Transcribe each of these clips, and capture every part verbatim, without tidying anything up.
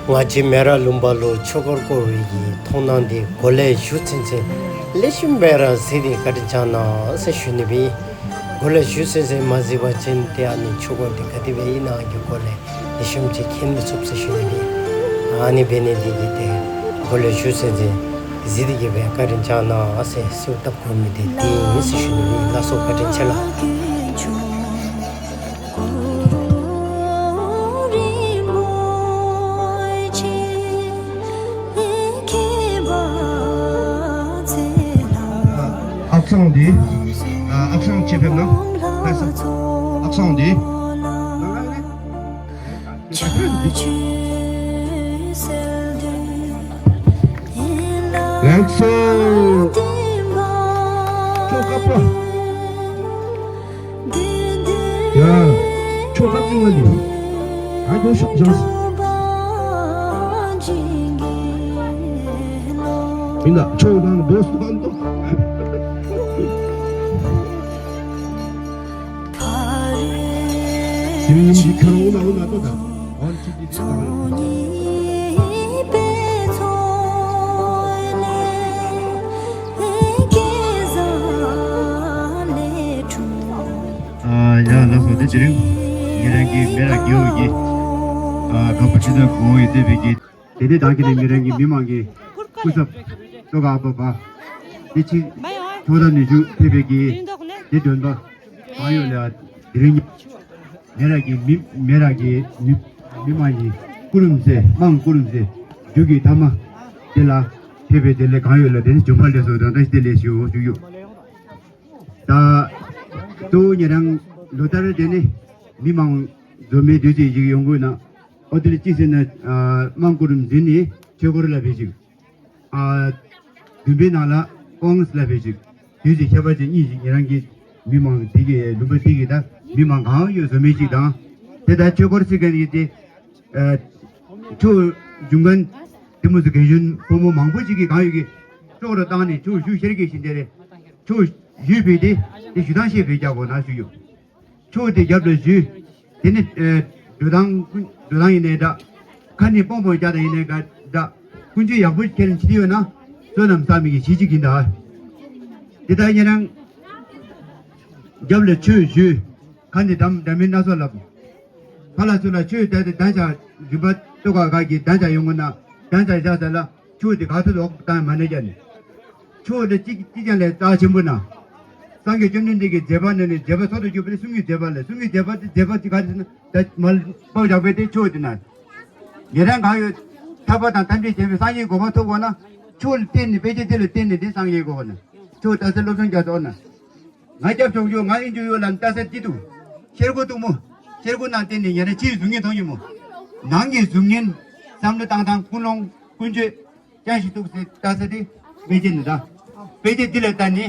ང་བཅས་མེ་རག་ལུང་པ་ལུ་ཆོས་འཁོར་བསྐོར་བའི་གི་མཐོང་སྣང་འདི་གོ་ལེ་ཞུ་ཚུན་ཚོད་ལེགས་ཤོམ་སྦེ་ར་གཟིགས་ཏེ་བཀའ་དྲིན་བསྐྱང་གནང་ཟེར་ཞུ་ནི་སྦེ། གོ་ལེ་ཞུ་ཚུན་ཚོད་མ་གཟིགས་པ་ཅིན་ཏེ་ཨ་ནི་ཆོས་འཁོར་འདི་ག་དེ་སྦེ་ཨིན་ན་གི་གོ་ལེ་ལེགས་ཤོམ་ཅིག་མཁྱེན་མི་ཚུགས་ཟེར་ཞུ་ནི་སྦེ། ཨ་ནི་འབད་ནི་འདི་གིས་ཏེ་གོ་ལེ་ཞུ་ཚུན་ཚོད་གཟིགས་ཏེ་གི་སྦེ་བཀའ་དྲིན་བསྐྱང་གནང་ཟེར་གསོལཝ་བཏབ་དགོ་མི་འདི་འདི་ཨིན་ཟེར་ཞུ་ནི་སྦེ། ལགས་སོ། བཀའ་དྲིན་ཆེ་ལགས། ཨ་ཁུ་སངས་འདི། ཨ་ཨ་ཁུ་སངས་ཅིག་ཕེབས་གནང་། ཕེབས་སོང་། ཨ་ཁུ་སངས་འདི། ལགས་སོ། ཆོས་བཀའ་པོ། ཡ། ཆོས་བཀའ་པོ་ལ་འདི། ཨ་ཇོ་ཤོག་ཇོ་ཤོག། མི་ན་ཆོས་དང་བོས་དང་དོ། སེམས་ཉིད་ཀྱི་ཁར་འོ་ན་འོ་ན་ཏོ་ད། ཨོན་ཅི་ཏི་ཏི་ཏང་། ཨ་ཡ་ལགས་སོ། དེ་དེ་རིང་ཉེ་རང་གི་མེ་རག་རྒེད་འོག་གི་ཨ་དགའ་པོ་ཁྲི་སྟོན་གོང་འོག་ཡོད་དེ་བའི་གི། དེ་ནས་ད་གིན་ནས་ཉེ་རང་གི་མི་མང་གི་སྐུ་ཚབ་ཏོག་ཁར་ཨ་པ་པ་དེ་ཅིག་ཁྱོད་དང་ནི་ཞུ་ཕེབས་པའི་གི་དེ་དོན་པ་གང་ཡོད་ལ་དེ་རིང་ཉེ་རང་གི་མི་མེ་རག་གི་མི་མི་མང་གི་སྐུ་རིམ་སེ་དམངས་སྐུ་རིམ་སེ་རྒྱུ་གི་ཐ་མ་དེ་ལ་ཕེབས་པའི་དེ་ལས་གང་ཡོད་ལ་དེ་ནི་བྱོན་པ་ལེགས་སོ་དང་བཀྲ་ཤིས་བདེ་ལེགས་ཞུ་ཞུ་ཡོད། ད་གཙོ་བོ་ཉེ་རང་ལོ་ལྟར་དེ་ནི་མི་མང་འཛོམས་མི་དུས་ཚོད་ཅིག་ཡོང་དགོས་ན། ཨོ་དེ་ལས་ཅི་ཟེར་ན་ཨ་དམངས་སྐུ་རིམ་ཟིན་ནི་ཆོས་འཁོར་ལ་ཕེབས་ཤིག། ཨ་བདུན་པའི་ནང་ལ་ཀོང་ལ་ཕེབས་ཤིག། དུས་ཚོད་ཁྱད་པར་ཅན་གཉིས་ཤིག་ཉེ་རང་གི་མི་མང་དེ་གི་ལུང་པ་དེ་གི་ད་མི་མང་གང་ཡོད་བཟོ་མི་ཅིག་དང་། དེ་ད་ཆོས་འཁོར་ཚིག་ག་ནི་དེ་ཨ་ཆོས་འབྱུང་མཁན་དེ་མོ་ཚོ་རྒན་གཞོན་ཕོ་མོ་མང་པོ་ཅིག་གིས་གང་ཡོད་ཀྱི་ཅོག་ར་བཏང་ནས་ཆོས་ཞུ་ཤེར་གི་ཞིག་དེ་རེད། ཆོས་ཞུས་པའི་དེ་དེ་ཞུ་སྟངས་ཤེས་པའི་རྒྱ་གོ་ན་ཞུ་ཡོད། ཆོས་དེ་རྒྱབ་ལ་ཞུས། དེ་ནི་ཨེ་འགྲོ་སྟངས་ཀུན་འགྲོ་སྟངས་ཡིན་ནའི་འདྲ། ཁ་ནས་སྤོང་སྤོང་རྒྱག་དང་ཡིན་ནའི་འདྲ། ཀུན་སྤྱོད་ཡག་པོ་ཁྱེར་ནས་ཅི་ཡོད་ན་བསོད་ནམས་བསགས་མི་གི་གཞི་གཅིག་ཡིན་ད། དེ་ལྟར་ཉེ་རང་རྒྱབ་ལ་ཆོས་ཞུས། ཁ་ནས་འདྲ་འདྲ་མིན་སྣ་ཚོགས་ལབ། ཕར་ལ་ཚུར་ལ་ཆོས་དེ་དེ་གདན་ཞུ་རིམ་པ་ཏོག་ཁར་ག་གི་གདན་ཞུ་ཡོང་གི་ན་གདན་ཞུ་བཞག་ས་ལ། ཆོས་དེ་ག་ཚོད་འོག་བཏང་མ་ནས་ཀྱང་ནི། ཆོས་དེ་ཅི་ཅི་ཅང་ལས་རྩ་ཆེན་པོ་ན། སངས་རྒྱས་བཅོམ་ལྡན་འདས་ཀྱི་མཛད་པ་ནང་ནས་མཛད་པ་ཚོགས་དུ་གྱུར་པའི་གསུང་གི་མཛད་པ་ལས་གསུང་གི་མཛད་པ་དེ་མཛད་པ་དེ་ག་དེ་ན་ད་མ་པའོ་ཞག་པའི་དེ་ཆོས་དེ་ན། ཉེ་རང་གང་ཡོད་ཐར་པ་དང་ཐམས་ཅད་མཁྱེན་པའི་སངས་རྒྱས་གོ་འཕང་ཐོབ་དགོས་ན། ཆོས་ལ་བརྟེན་ནས་དཔེ་ཆ་དེ་ལ་བརྟེན་ནས་དེ་སངས་རྒྱས་གོ་ན། ཆོས་ལྟ་ས་སློབ་སྦྱོང་རྒྱག་ཐོག་ན། ང་སྐྱབས་བཅོལ་རྒྱུ་ང་ཨིན་རྒྱུ་ཡོད་ལ་ལྟ་ས་ཅི་འདུག། ཤེལ་སྒོ་འདུག་མོ། ཤེལ་སྒོ་ནང་བལྟས་ནས་ཉེ་རང་ཕྱིའི་གཟུགས་བརྙན་མཐོང་གི་མོ། ནང་གི་གཟུགས་བརྙན་བསམ་བློ་བཏང་སྟངས་ཀུན་སློང་ཀུན་སྤྱོད་ཅང་ཞིག་འདུག་ཟེར་ལྟ་ས་དེ་དཔེ་ཆ་ནི་ད། དཔེ་ཆ་འདི་ལ་ལྟ་ནས་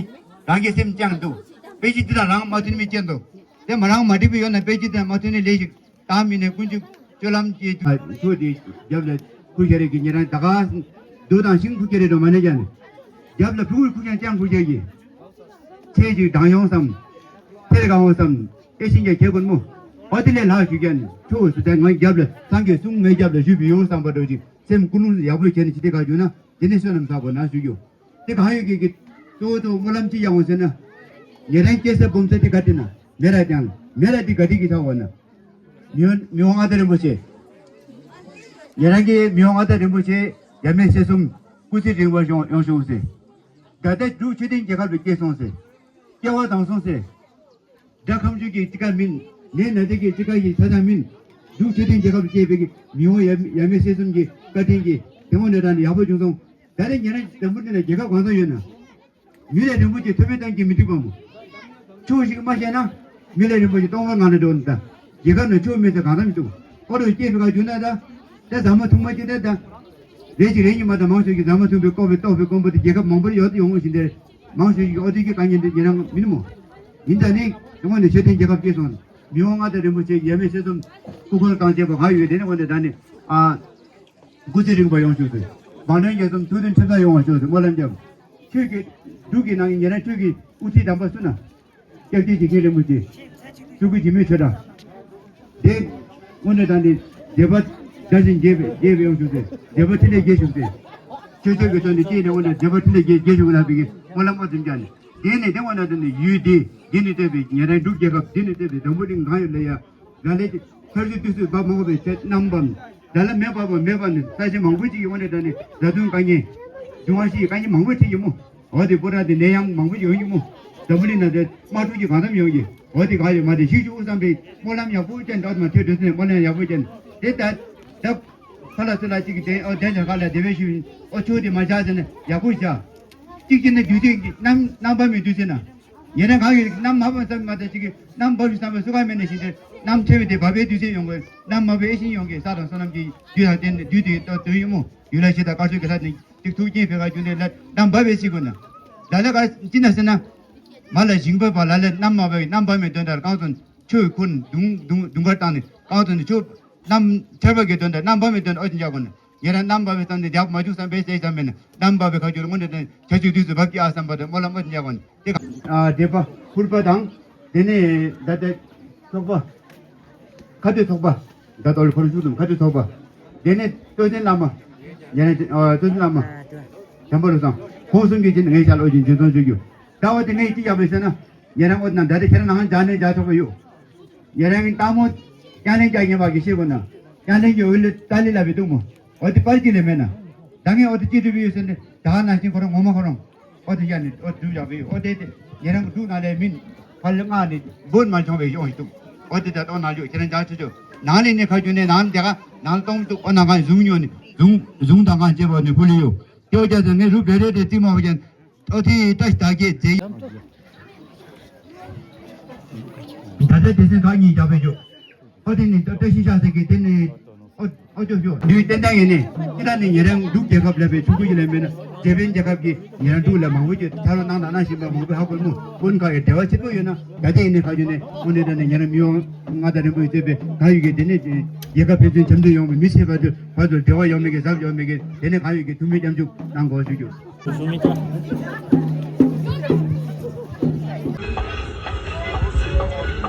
རང་གི་སེམས་བཅངས་འདུག། དཔེ་ཆ་འདི་དང་རང་མ་མཐུན་མི་ཅི་འདུག། དེ་མ་རང་མ་འགྲིག་པའི་ཡོད་ན་དཔེ་ཆ་འདི་དང་མ་མཐུན་ནི་ལས་ཤིག་བཏང་མི་ནས་ཀུན་སྤྱོད་སྤྱོད་ལམ་གྱི་ཆོས་དེ་རྒྱབ་ལ་ཁུར་ཤ་རེ་གི་ཉེ་རང་ད་ག་རྡོ་དང་ཤིང་ཁུར་ཤ་རེ་འགྲོ་མ་ནས་ཀྱང་རྒྱབ་ལ་ཕུ་ཁུར་ཁུར་ཀྱང་ཅང་ཁུར་ཤ་གི་ཚེ་གཅིག་འགྲང་ཡོང་བསམ། ཐེར་གང་བསམ། ཨེ་ཤིང་རྒྱ་ཁྱེད་ཀུན་མོ། ཨོ་དེ་ལས་ལྷག་ཞུ་ཀྱང་ཆོས་སུ་དེ་ངའི་རྒྱབ་ལ་སངས་རྒྱས་གསུང་ངའི་རྒྱབ་ལ་ཞུས་པའི་ཡོང་བསམ་པ་འགྲོ་ཅིག་སེམས་ཀུན་སློང་ཡག་པོ་བྱས་ནས་ཅི་སྟེ་ག་རྒྱུ་ན་དེ་ནས་བསོད་ནམས་བསགས་དགོས་ན་ཞུ་རྒྱུ། དེ་གང་ཡོད་ཀྱི་གི་གཙོ་བོ་གཙོ་བོ་སྨོན་ལམ་ཅི་ཡང་འོང་ཟེར་ན། ཉེ་རང་སྐྱེ་ས་སྦོམ་ས་དེ་ག་དེ་ན་མེ་རག་ཀྱང་མེ་རག་དེ་ག་དེ་གི་ས་འོ་ན། མི་དབང་མི་དབང་མངའ་བདག་རིན་པོ་ཆེ། ཉེ་རང་གི་མི་དབང་མངའ་བདག་རིན་པོ་ཆེ་ཡབ་མེས་སྲས་གསུམ་སྐུ་ཚེ་རིང་བར་ཡོང་ཡོང་ཤོག་ཟེར། ད་ལྟ་འབྲུག་ཆོས་ལྡན་རྒྱལ་ཁབ་ལ་སྐྱེས་སོང་ཟེར། སྐྱེ་བ་དྭངས་སོང་ཟེར། དགྲ་ཁམས་ཆོས་ཀྱི་ཅི་ག་མིན། ནད་ན་དེ་གི་ཅི་ག་ཡི་ས་ཐང་མིན། འབྲུག་ཆོས་ལྡན་རྒྱལ་ཁབ་ལ་སྐྱེས་པའི་གི་མི་དབང་ཡབ་ཡབ་མེས་སྲས་གསུམ་གྱི་བཀའ་དྲིན་གྱིས་དེ་འོ་ན་ད་ནི་ཡག་པོ་བྱུང་སོང་། ད་རེས་ཉེ་རང་འཛམ་བུ་གླིང་ན་རྒྱལ་ཁབ་གང་ས་ཡོད་ན། མི་ལས་རིན་པོ་ཆེ་ཐོབ་པའི་གཏམ་གྱིས་མི་འགྲིག་པ་མོ། ཆོས་ཤིག་མ་ཤེས་ན། མི་ལས་རིན་པོ་ཆེ་སྟོང་པ་ངང་ནས་འགྲོ་ནི་ད། རྒྱལ་ཁབ་ནང་ཆོས་མེད་ས་གང་ན་མི་འདུག། ཨོ་རོ་སྐྱེས་པའི་ཁ་རྒྱུ་ན་ད། ད་ཟ་མ་འཐུང་མ་ཅི་ད་ད། རེ་ཅིག་རེ་གཉིས་མ་ད་མང་ཤོས་ཀྱིས་ཟ་མ་འཐུང་བའི་ལྐོག་པའི་ལྟོགས་པའི་སྐོམ་པོ་དེ་རྒྱལ་ཁབ་མང་པོར་ཡོད་དུ་ཡོང་ངོ་ཞིག་འདིར། མང་ཤོས་ཀྱིས་ཨོ་དེ་གི་དཀའ་ངལ་འདི་ཉེ་རང་མིན་མོ། མིན་ད་ནི། དེ་སྔོན་ནས་ཆོས་ལྡན་རྒྱལ་ཁབ་སྐྱེས་སོང་། མི་དབང་མངའ་བདག་རིན་པོ་ཆེ་ཡབ་མེས་སྲས་གསུམ་སྐུ་འཁོར་གང་བྱེད་པ་ང་ཡོད་དེ་ནི་འོན་ཏེ་ད་ནི། ཨ། སྐུ་ཚེ་རིང་བ་ཡོང་ཤོག་ཟེར། འབངས་ལྷན་རྒྱས་གསུམ་ཐུགས་མཐུན་ཁྲིམས་གཙང་ཡོང་བ་ཤོག་ཟེར་སྨོན་ལམ་རྒྱབ། ཁྱོད་ཀྱིས་འབྲུག་གི་ནང་ཉེ་རང་ཁྱོད་ཀྱི་དབུ་ཁྲིད་དམ་པ་སུ་ན། སྐྱབས་རྗེ་འཇིགས་མེད་རིན་པོ་ཆེ། སྤྲུལ་སྐུ་འཇིགས་མེད་ཆོས་གྲགས། དེ་དངོས་གནས་དྲང་གནས་མཛད་པ་ བདག་གཞན་དགེ་བའི་དགེ་བའི་ཡོངས་སུ་ཟད། འབྲེལ་པ་འཕྲིན་ལས་རྒྱས་ཤོག་ཟེར། ཆོས་ཕྱོགས་ཀྱི་དོན་དུ་སྐྱེས་ནས་འོ་ན་འབྲེལ་པ་འཕྲིན་ལས་རྒྱས་རྒྱས་ཤོག་ལབ་པའི་གི་སྨོན་ལམ་ཨོ་ཙམ་རྒྱག་ནས། དེ་ནས་དེ་འོ་ན་དེ་ནས་ཡུལ་དེ་དེ་ནས་བསྟོད་པའི་ཉེ་རང་འབྲུག་རྒྱལ་ཁབ། དེ་ནས་བསྟོད་པའི་འཛམ་བུ་གླིང་གང་ཡོད་ལ་ཡ། ལ་ལས་ཀྱི་ཚར་གཅིག་དུས་སུ་བ་མང་པོ་བའི་ཚེ་རྣམ་པ་ད་ལ་མེད་པ་བ་མེད་པ་ནི་ས་ཆ་མང་པོ་ཅིག་གི་འོ་ན་ད་ནི་ར་དུང་དཀའ་ངལ་འབྱུང་བ་ཞིག་དཀའ་ངལ་མང་པོ་འཕྲད་ཀྱི་མོ། འོ་དེ་པུ་ར་དེ་ནད་ཡམས་མང་པོ་ཡོང་གི་མོ། འཛམ་བུ་གླིང་ན་དེ་དམག་འཁྲུག་གི་གང་འཚམ་ཡོང་གི། འོ་དེ་ག་ཡོད་མ་དེ་ཞིག་ཞུ་བསམ་པའི་སྨོན་ལམ་ཡག་པོ་ཅན་འདྲ་མ་ཐོས་འདྲ་སེ་སྨོན་ལམ་ཡག་པོ་ཅན་དེ་ད་ད་ཁ་ལ་ཚུ་ལ་ཅིག་གི་དེ་ཨོ་དེ་ཇ་ཁ་ལ་དེ་བས་ཞུ་ཨོ་ཆོས་དེ་མ་བྱ་ཟེར་ན་ཡག་པོ་བྱ། ཅིག་ཅིག་ན་དུས་ཚོད་ཀྱི་རྣམ་རྣམ་པ་མི་དུས་ཚོད་ན། ཉེ་རང་གང་ཡོད་རྣམ་མ་བ་ཙམ་མ་དེ་ཅིག་གི་རྣམ་བབས་ཤིག་བསམ་པའི་སུ་ག་མེད་ན་ཞིག་དེ་རྣམ་ཐོས་པའི་དེ་བབས་པའི་དུས་ཚོད་ཡོང་གི། རྣམ་མ་བའི་ཨེ་ཤིང་ཡོང་གི་ས་དང་བསོད་ནམས་ཀྱི་རྒྱུ་དང་བརྟེན་ནས་དུས་དེ་ཏོ་དོན་ཡོད་མོ། ཡུལ་ལ་ཞིག་དང་དཀར་ཕྱོགས་ཀྱི་ལྷ་དེ་ཅིག་ཐུགས་རྗེ་ཕེ་ག་རྒྱུ་འདི་ལ་རྣམ་བབས་པའི་ཞིག་གོ་ན། ལ་ལ་ག་ཅི་ན་ཟེར་ན། མ་ལ་ཞིང་པ་བ་ལ་ལ་རྣམ་མ་བའི་རྣམ་བབས་མའི་དོན་དག་གང་སོང་ཆོས་ཁོ་ན་དུང་དུང་དུང་དཀར་བཏང་ནས་གང་སོང་ནས་ཆོས་རྣམ་ཐར་པ་གི་དོན་དག་རྣམ་བབས་མའི་དོན་དག་ཨོ་ཅི་འཇག་གོ་ན། ཉེ་རང་རྣམ་བབས་པའི་བསམ་དེ་རྒྱབ་མ་བཅུག་བསམ་པའི་ཟེར་ཙམ་མེད་ན་རྣམ་བབས་པའི་ཁ་ཆུ་རུ་དངོས་འབྲེལ་དང་བྱ་ཆུ་དུས་སུ་བབས་ཀྱི་ཨ་བསམ་པ་དང་སྨོན་ལམ་ཨོ་ཅི་འཇག་གོ་ན། དེ་ག་ཨ་འདོད་པ་ཕུར་པ་དང་། དེ་ནས་ད་ལྟ་ཚོགས་པ། ཁ་སྟོད་ཚོགས་པ། ད་ལྟ་ལ་ཁོ་རང་བཞུགས་དུམ་ཁ་སྟོད་ཚོགས་པ། དེ་ནས་སྟོད་ཆེན་བླ་མ། ཡ་ནས་ཨ་སྟོད་ཆེན་བླ་མ། བྱམས་པ་བློ་བཟང་། ཁོང་གསུམ་གྱི་རྗེས་ནས་ངས་ཞལ་ཨོ་རྒྱན་འཇུ་བཟང་ཞུ་རྒྱུ། ད་འོ་དེ་ངས་ཅི་བྱ་བའི་ཟེར་ན། ཉེ་རང་ཨོ་ན་ད་རེ་ཁྱེད་རང་ནང་འཇག་ནས་འཇག་ཆོག་པ་ཡོད། ཉེ་རང་གི་སྟག་མོ་སྐྱ་ལེན་རྒྱག་ཉེ་བ་གི་ཤེས་གོ་ན། སྐྱ་ལེན་གྱི་འོག་ལ་ཏ་ལི་ལ་བི་འདུག་མོ། འོ་དེ་པར་གྱི་ལས་མེད་ན། ད་ངས་འོ་དེ་ཅི་སྒྲུབ་ཡོད་ཟེར་ན་ད་ནང་བཞིན་ཁོ་རང་ངོ་མ་ཁོ་རང་། འོ་དེ་ཡ་ནི་འོ་སྒྲུབ་བཞག་པའི་འོ་དེ་དེ་ཉེ་རང་གི་འདུག་ན་ལས་མིན། ཕར་ལ་མངགས་ནས་འབོད་མ་བྱུང་བའི་ཡོང་ཞིག་འདུག་འོ་དེ་ད་ལྟོ་ནང་ལུགས་ཁྱེད་རང་འཇག་ཆུ་ཆུ་ནང་ལས་ནི་ཁ་རྒྱུ་ནས་ནང་དེ་ག་ནང་གཏོང་འདུག་འོ་ན་གང་བཟུང་ཉོ་ནི་བཟུང་བཟུང་དང་གང་བྱེད་པ་ནི་ཕུ་ལི་ཡོད། དེ་འོ་ཅག་ཚོ་ངས་རུབ་རེ་རེ་དེ་རྩིས་མ་བ་ཅན། ཨོ་དེ་བཀྲ་ཤིས་དར་རྒྱས་མཛད། ད་ལྟ་སྡེ་ཚན་ཁག་གཉིས་རྒྱག་པའི་འཇུག་ཨོ་དེ་ནི་བཀྲ་ཤིས་ཤག་ཟེར་གི་དེ་ནི་ཨོ་ཨོ་ཅོ་ཅོ་དུས་བསྟན་སྟངས་ཡིན་ནི་ཅི་ད་ནི་ཉེ་རང་འབྲུག་རྒྱལ་ཁབ་ལ་བའི་ཆུང་ཀུ་ཞིག་ལ་མེད་ན་ཇེ་པན་རྒྱལ་ཁབ་ཀྱི་ཉེ་རང་འབྲུག་ལ་མང་པོ་ཅིག་ཐ་རུ་ནང་དང་ནང་བཞིན་པ་མང་པོ་ཧ་གོ་མོ་ཀུན་ཁག་གི་འབྲེལ་བ་ཆེན་པོ་ཡོད་ན་ད་དེ་ཡིན་ནི་ཁ་ཆུ་ནི་ཨོ་ནི་ད་ནི་ཉེ་རང་མི་ཡོང་མངའ་བདག་རིན་པོ་ཆེ་བའི་གང་ཡོད་ཀྱི་དེ་ནི་རྒྱལ་ཁབ་ཕན་ཚུན་འཆམ་མཐུན་ཡོང་བའི་མི་ཚེ་བར་དུ་བར་དུ་འབྲེལ་བ་ཡོང་མི་གི་ཟབ་ཡོང་མི་གི་དེ་ནི་གང་ཡོད་ཀྱི་ཐུགས་སྨོན་སྐྱབས་འཇུག་གནང་དགོས་ཞུ་རྒྱུ།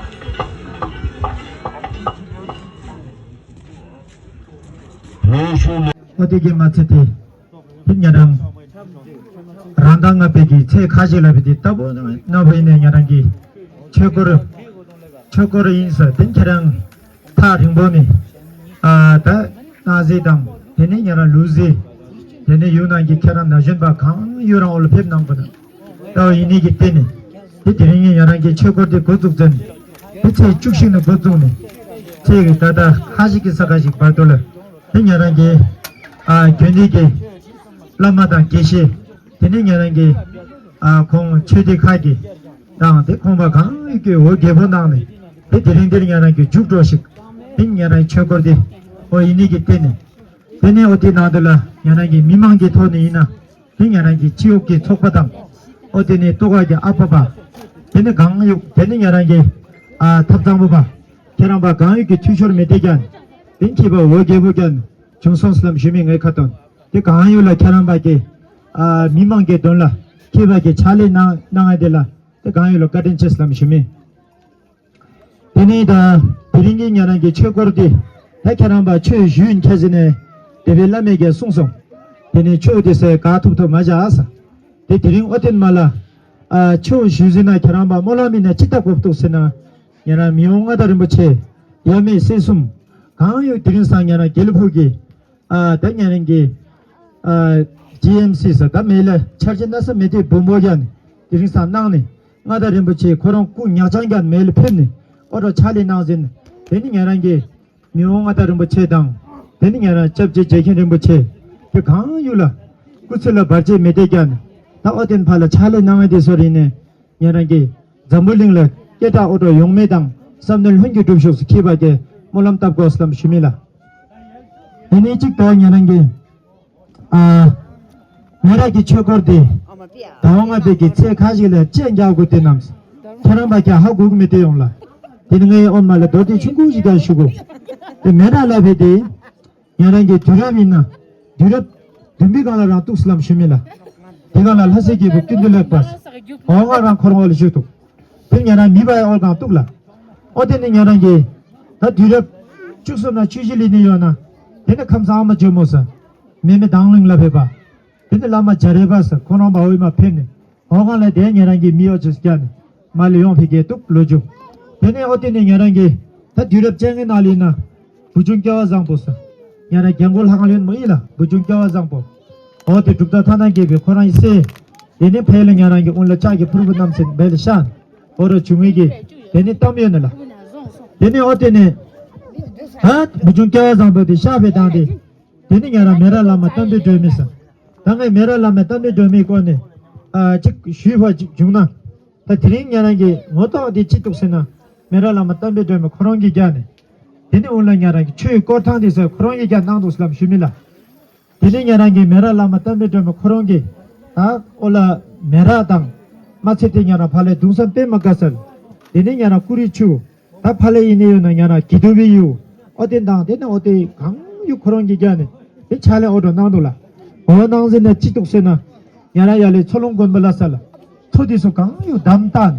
ཨོ་དེ་གི་མ་ཚད་དེ། དེ་ཉེ་རང་རང་ཟླ་ལྔ་པའི་གི་ཚེས་ཁ་ཅིག་ལ་བི་དེ་ལྟ་བུ་ན་བུ་ཡིན་ནས་ཉེ་རང་གི་ཆོས་སྐོར་ཆོས་སྐོར་ཡིན་ས་དེ་ཁྱེད་རང་ཐག་རིང་པོ་ནས་ཨ་ད་གནངས་ཚེ་དང་དེ་ནས་ཉེ་རང་ལུས་ཚེ་དེ་ནས་ཡུལ་ནང་གི་ཁྱེད་རང་ན་གཞོན་པ་གང་ཡོད་རང་འོ་ལ་ཕེབས་གནང་དགོས་ན་ལྟ་བུ་ཡིན་ནི་གི་བརྟེན་ནས་དེ་དེ་རིང་ངས་ཉེ་རང་གི་ཆོས་སྐོར་དེ་འགོ་བཙུགས་ཚེ་དེ་ཚེས་བཅུ་གཅིག་ནས་འགོ་བཙུགས་ནས་ཚེས་ཀྱི་ད་ལྟ་ཁ་ཅིག་གི་ས་ཁ་ཅིག་བར་དུ་ལ། དེ་ཉེ་རང་གི་ཨ་དགོན་སྡེ་གི་བླ་མ་དང་དགེ་བཤེས། དེ་ནས་ཉེ་རང་གི་ཨ་ཁོང་ཆོས་སྡེ་ཁག་གི་དང་དེ་ཁོང་པ་གང་ཡོད་ཀྱི་འོ་རྒྱལ་པོ་གནང་ནས་དེ་དེ་རིང་འདིར་ཉེ་རང་གི་མཇུག་སྒྲིལ་ཞིག་དེ་ཉེ་རང་ཆོས་སྐོར་དེ་འོ་ཡིན་ནི་གི་བརྟེན་ནས་དེ་ནས་འོ་དེ་ནང་དུ་ལ་ཉེ་རང་གི་མི་མང་གི་ཐོག་ནས་ཡིན་ན་དེ་ཉེ་རང་གི་སྤྱི་འོག་གི་ཚོགས་པ་དང་འོ་དེ་ནས་ལྟོ་ག་གི་ཨ་ཕ་པ་དེ་ནས་གང་ཡོད་དེ་ནས་ཉེ་རང་གི་ཨ་ཐབ་ཚང་པོ་པ་ཁྱེད་རང་པ་གང་ཡོད་ཀྱི་འཐུས་ཤོར་མི་དེ་ཀྱང་དེ་ཁྱེད་པ་འོ་རྒྱལ་པོ་ཀྱང་བྱུང་སོང་སླམ་ཞུ་མི་ངའི་ཁ་ཏོན། དེ་གང་ཡོད་ལ་ཁྱེད་རང་པ་གི་ཨ་མི་མང་གི་དོན་ལ་ཁྱེད་པ་གི་ཕྱག་ལས་གནང་གནང་ཡ་དེ་ལ་དེ་གང་ཡོད་ལ་བཀའ་དྲིན་ཆེ་སླམ་ཞུ་མི། དེ་ནས་ད་དེ་རིང་གི་ཉེ་རང་གི་ཆོས་སྐོར་དེ་ད་ཁྱེད་རང་པ་ཆོས་ཞུ་ཡིན་ཁྱེད་ཟེར་ནས་དེ་བའི་བླ་མས་ཀྱང་གསུངས་སོང་། དེ་ནས་ཆོས་དེ་ཟེར་ག་ཐུབ་ཐུབ་མ་བྱ་ས། དེ་དེ་རིང་ཨོ་ཏེན་མ་ལ་ཨ་ཆོས་ཞུ་ཟེར་ན་ཁྱེད་རང་པ་སྨོན་ལམ་མིན་ན་ཅི་ལྟ་དགོས་འདུག་ཟེར་ན། ཉེ་རང་མི་དབང་མངའ་བདག་རིན་པོ་ཆེ་ཡབ་མེས་སྲས་གསུམ་གང་ཡོད་དེ་རིང་སང་ཉེ་རང་དགེ་ལེགས་ཕུག་གི་ཨ་ད་ཉེ་རང་གི་ཨ་ཇི་ཨེམ་སི་ཟེར་ད་མེ་ལ་འཆར་ཅན་ན་ས་མེ་ཏོག་བུ་མོ་ཡང་དེ་རིང་སང་གནང་ནས་མངའ་བདག་རིན་པོ་ཆེ་ཁོ་རང་སྐུ་ཉག་ཅང་ཀྱང་མེ་ལ་ཕེབས་ནས་ཨོ་རོ་ཕྱག་ལས་གནང་ཟིན། དེ་ནི་ཉེ་རང་གི་མི་དབང་མངའ་བདག་རིན་པོ་ཆེ་དང་དེ་ནི་ཉེ་རང་སྐྱབས་རྗེ་རྗེ་མཁན་རིན་པོ་ཆེ་དེ་གང་ཡོད་ལ་སྐུ་ཚེ་ལ་བར་ཆད་མི་དེ་ཀྱང་ད་ཨོ་ཏེན་ཕ་ལ་ཕྱག་ལས་གནང་བའི་དེ་སོ་རིང་ནས། ཉེ་རང་གི་འཛམ་བུ་གླིང་ལ་སྐད་གྲགས་ཨོ་ཏོ་ཡོང་མེད་དང་བསམ་དོན་ལྷུན་གྱིས་འགྲུབ་ཤོག་སུ་ཁྱེད་པ་གི་སྨོན་ལམ་བཏབ་དགོས་སམ་ཞུ་མི་ལ། དེ་ནས་གཅིག་ད་ཉེ་རང་གི་ཨ་མེ་ར་གི་ཆོས་སྐོར་དེ་ཟླ་བ་ལྔ་པའི་གི་ཚེས་ཁ་ཅིག་ལ་བཅད་རྒྱག་དགོས་དེ་རྣམས་ཁྱེད་རང་པ་ཀྱང་ཧ་གོ་གི་མེད་དེ་ཡོང་ལ། དེ་ནི་ངའི་ཨོན་མ་ལ་མདོར་བསྡུས་ཆུང་ཀུ་ཞིག་ཀྱང་ཞུ་དགོས། དེ་མེ་ར་ལ་བས་དེ། ཉེ་རང་གི་དུས་རབས་ཡིན་ན། དུས་རབས་བདུན་པའི་སྒང་ལ་རང་གཏུགས་སུ་ལམ་ཞུ་མི་ལ། དེ་སྒང་ལ་ལྷ་སྲས་རྒྱལ་པོ་ཀུན་འདུས་ལེགས་པ། འོ་ང་རང་འཁོར་བ་ལ་བཞུགས་འདུག་དེ་ཉེ་རང་མི་བའི་འོལ་སྒང་གཏུགས་ལ། ཨོ་དེ་ནི་ཉེ་རང་གི། ད་དུས་རབས་བཅུ་གསུམ་ན་ཆོས་བཞི་ལས་ནི་ཡོད་ན། དེ་ནས་ཁམས་བཟང་མ་ཇོ་མོ་ཟེར། མེ་མེ་དང་གླིང་ལ་ཕེབས་པ། དེ་ནས་བླ་མ་རྒྱ་རས་པ་ཟེར། ཁོ་རང་བ་འོ་མ་ཕེབས་ནས། འོ་གང་ལ་དེ་ཉེ་རང་གི་མི་ཡོ་ཅིག་སྐྱ་ནས། མ་ལས་ཡོང་ཕི་གེ་ཏུག་ལོ་རྒྱུས། དེ་ནས་འོ་དེ་ནས་ཉེ་རང་གི་ད་དུས་རབས་བཅོ་ལྔའི་ནང་ལ་ཡིན་ན། བུ་ཆུང་སྐལ་བ་བཟང་པོ་ཟེར། ཉེ་རང་རྒྱལ་མགོན་ལྷ་ཁང་ཡོད་མོ་ཡིན་ལ། བུ་ཆུང་སྐལ་བ་བཟང་པོ། འོ་དེ་གྲུབ་མཐའ་ཐ་ན་རྒྱས་པའི་ཁོ་རང་ཡི་སྲས། དེ་ནས་ཕལ་ལ་ཉེ་རང་གི་དབུ་ལ་ལྕགས་ཀྱི་ཕུར་བུ་བསྣམས་ཟིན་བལ་ཤང་། འོ་རོ་བྱུང་བའི་གི། དེ་ནས་གཏམ་ཡོད་ནི་ལ། དེ་ནས་འོ་དེ་ནས། ཧ། བུ་ཆུང་སྐལ་བ་བཟང་པོ་དེ་གཤགས་པའི་དང་དེ། དེ་ནས་ཉེ་རང་མེ་རག་བླ་མ་དམ་པའི་སྒྲོན་མེ་ཟེར། ད་ངས་མེ་རག་བླ་མ་དམ་པའི་སྒྲོན་མེའི་སྐོར་ནས། ཨ་ཅིག་ཞུས་པ་ཅིག་བྱུང་ན། ད་དེ་རིང་ཉེ་རང་གི་ངོ་ཐོག་དེ་ཅི་འདུག་ཟེར་ན། མེ་རག་བླ་མ་དམ་པའི་སྒྲོན་མེ་ཁོ་རང་གི་རྒྱ་ནས། དེ་ནས་འོ་ལ་ཉེ་རང་གི་ཆོས་སྐོར་ཐང་དེ་ཟེར་ཁོ་རང་གི་རྒྱ་གནང་འདུག་ཟེར་ལམ་ཞུ་མི་ལ། དེ་ནས་ཉེ་རང་གི་མེ་རག་བླ་མ་དམ་པའི་སྒྲོན་མེ་ཁོ་རང་གི། ད་འོ་ལ་མེ་རག་དང་། མ་ཚད་དེ་ཉེ་རང་ཕ་ལས་གདུང་སེམས་དཔེ་མ་དགའ་ས་ལ། དེ་ནས་ཉེ་རང་ཀུ་རི་ཆུ། ད་ཕ་ལས་ཡིན་ནི་ཡོད་ན་ཉེ་རང་ཀི་དུ་བི་ཡུ། འོ་དེ་དང་དེ་ནས་འོ་དེ་གང་ཡུ་ཁོ་རང་གི་རྒྱ་ནས། དེ་ཕྱག་ལས་འོ་དོ་གནང་འདུག་ལ། འོ་གནང་ཟིན་ན་ཅི་འདུག་ཟེར་ན། ཉེ་རང་ཡ་ལས་མཚོ་ལུང་དགོན་པ་ལ་ས་ལ། མཚོ་དེ་ཚོ་གང་ཡུ་འདམ་བཏགས་ནས།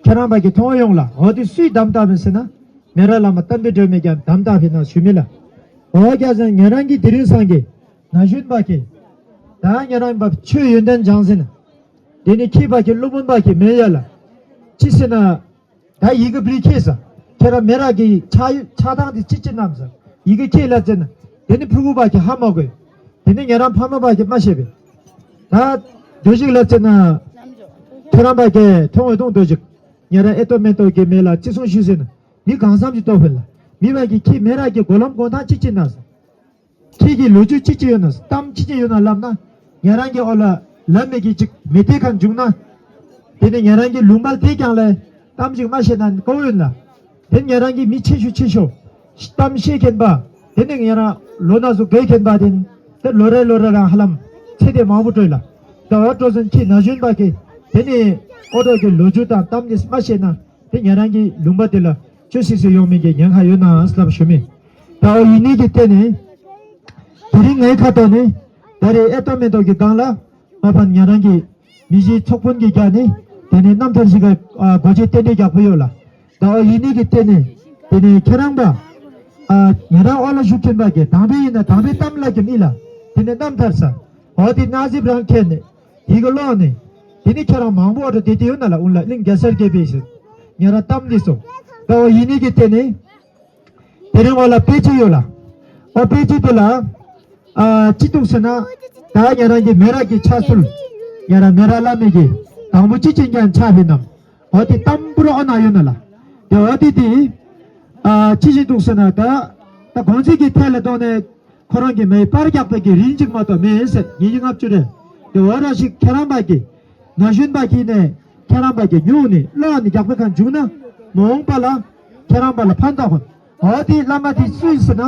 ཁྱེད་རང་བ་གི་མཐོང་ཡོང་ལ། འོ་དེ་སུས་འདམ་བཏགས་མིན་ཟེར་ན། མེ་རག་བླ་མ་དམ་པའི་སྒྲོན་མེ་རྒྱ་འདམ་བཏགས་ཕིན་ན་ཞུ་མི་ལ། འོ་རྒྱ་ཟེར་ཉེ་རང་གི་དེ་རིང་སང་གི། ན་གཞོན་པ་གི། ད་ཉེ་རང་བ་ཆོས་ཡོན་ཏན་སྦྱངས་ཟིན་ན། དེ་ནས་ཁྱེད་བ་གི་སློབ་དཔོན་པ་གི་མེ་ཡ་ལ། ཅི་ཟེར་ན། ད་ཡི་གེ་བྲིས་ཁྱེད་ས། ཁྱེད་རང་མེ་རག་གི་ཆགས་ཡུལ་ཆགས་སྟངས་དེ་ཅི་ཅི་རྣམས་ས། ཡི་གེ་ཁྱེད་ལ་ཟེར་ན། དེ་ནས་ཕྲུ་གུ་བ་གི་ཧ་མ་གོ། དེ་ནས་ཉེ་རང་ཕ་མ་བ་གི་མ་ཤེས་པས། ད་དོ་ཞིག་ལ་ཟེར་ན། ཁྱེད་རང་བ་གི་མཐོང་འོས་དོང་དོ་ཞིག་ཉེ་རང་ཨེ་ཏོ་མེ་ཏོ་གི་མེ་ལ་ཅི་སོང་ཞུས་ཟེར་ན། མི་གང་བསམ་གྱི་ལྟོ་ཕེ་ལ། མི་བ་གི་ཁྱེད་མེ་རག་གི་གོ་ལམ་གོ་ཐང་ཅི་ཅི་ན་ས། ཁྱེད་ཀྱི་ལོ་རྒྱུས་ཅི་ཅི་ཡོད་ན། གཏམ་ཅི་ཅི་ཡོད་ན་ལབ་ན། ཉེ་རང་གི་འོ་ལ་ལམ་མེ་གི་ཅིག་མེ་ཏེ་ཁན་བྱུང་ན། དེ་ནས་ཉེ་རང་གི་ལུང་པ་དེ་ཀྱང་ལ་གཏམ་ཅིག་མ་བཤད་ན་ཀོ་ཡོད་ལ། དེ་ཉེ་རང་གི་མི་ཆེ་ཤོས་ཆེ་ཤོས་གཏམ་བཤད་མཁན་པ། དེ་ནས་ཉེ་རང་ལོ་ན་ཟུག་གེ་མཁན་པ་དེ་ནི་དེ་ལོ་རེ་ལོ་རེ་རང་ཧ་ལམ་ཚེ་དེ་མང་པོ་སྤྲོད་ལ། ད་འོ་སྤྲོ་ཟིན་ཁྱེད་ན་གཞོན་པ་གི་དེ་ནས་འོ་དོ་གི་ལོ་རྒྱུས་དང་གཏམ་དེ་མ་བཤད་ན། དེ་ཉེ་རང་གི་ལུང་པ་དེ་ལ་ཅོ་སི་སི་ཡོང་མིན་གྱི་ཉེན་ཁ་ཡོད་ན་སླབ་ཞུ་མི། ད་འོ་ཡིན་ནི་གི་སྟེང་ནས། དེ་རིང་ངའི་ཁ་ཐོག་ནས། ད་རེས་ཨེ་ཏོ་མེ་ཏོ་གི་སྒང་ལ། མ་པ་ཉེ་རང་གི་མི་གཞིའི་ཚོགས་དཔོན་གྱི་རྒྱ་ནས། དེ་ནས་རྣམ་ཐར་ཞིག་ག་ཨ་སྒོ་འབྱེད་རྟེན་འབྲེལ་རྒྱག་ཕོད་ཡོད་ལ། ད་འོ་ཡིན་ནི་གི་སྟེང་ནས། དེ་ནས་ཁྱེད་རང་པ། ཨ་ཉེ་རང་འོ་ལ་བཞུགས་མཁན་པ་གི་དང་པོ་ཡིན་ན་དང་པོའི་གཏམ་ལ་གི་མི་ལ། དེ་ནས་རྣམ་ཐར་ས། འོ་དེ་ན་ཟིབ་རང་ཁྱེར་ནས། དེ་གི་ལོག་ནས། དེ་ནས་ཁྱེད་རང་མང་པོ་འོ་དེ་དེ་ཡོད་ན་ལ་འུན་ལ་གླིང་གེ་སར་རྒྱལ་པོའི་ཞིག་ཉེ་རང་གཏམ་འདི་སོ། ད་འོ་ཡིན་ནི་གི་སྟེང་ནས། དེ་རིང་འོ་ལ་དཔེ་ཆ་ཡོད་ལ། འོ་དཔེ་ཆ་དེ་ལ། ཨ་ཅི་འདུག་ཟེར་ན། ད་ཉེ་རང་གི་མེ་རག་གི་ཆགས་ཚུལ། ཉེ་རང་མེ་རག་བླ་མེ་གི། དང་པོ་ཅི་ཅི་ཉན་ཆ་བི་ནམ། འོ་དེ་གཏམ་པུ་ར་འོ་ན་ཡོད་ན་ལ། དེ་འོ་དེ་དེ། ཨ་ཅི་ཞིག་འདུག་ཟེར་ན་ད། ད་གོང་ཚིག་གི་ཐད་ལ་དོ་ནས། ཁོ་རང་གི་མེ་པར་རྒྱག་པའི་གི་རིན་ཅིག་མ་གཏོགས་མེད་ཟེར་ཉིས་བརྒྱ་ལྔ་བཅུ་རེད། དེ་འོ་ར་ཞིག་ཁྱེད་རང་པ་གི། ན་གཞོན་པ་གི་ནས་ཁྱེད་རང་པ་གི་ཉུང་ནས་ལོག་ནས་རྒྱག་པའི་ཁ་འཇུག་ན་མ་འོངས་པ་ལ་ཁྱེད་རང་པ་ལ་ཕན་ཐོགས་ཁོ། འོ་དེ་བླ་མ་དེ་སུ་ཡིན་ཟེར་ན་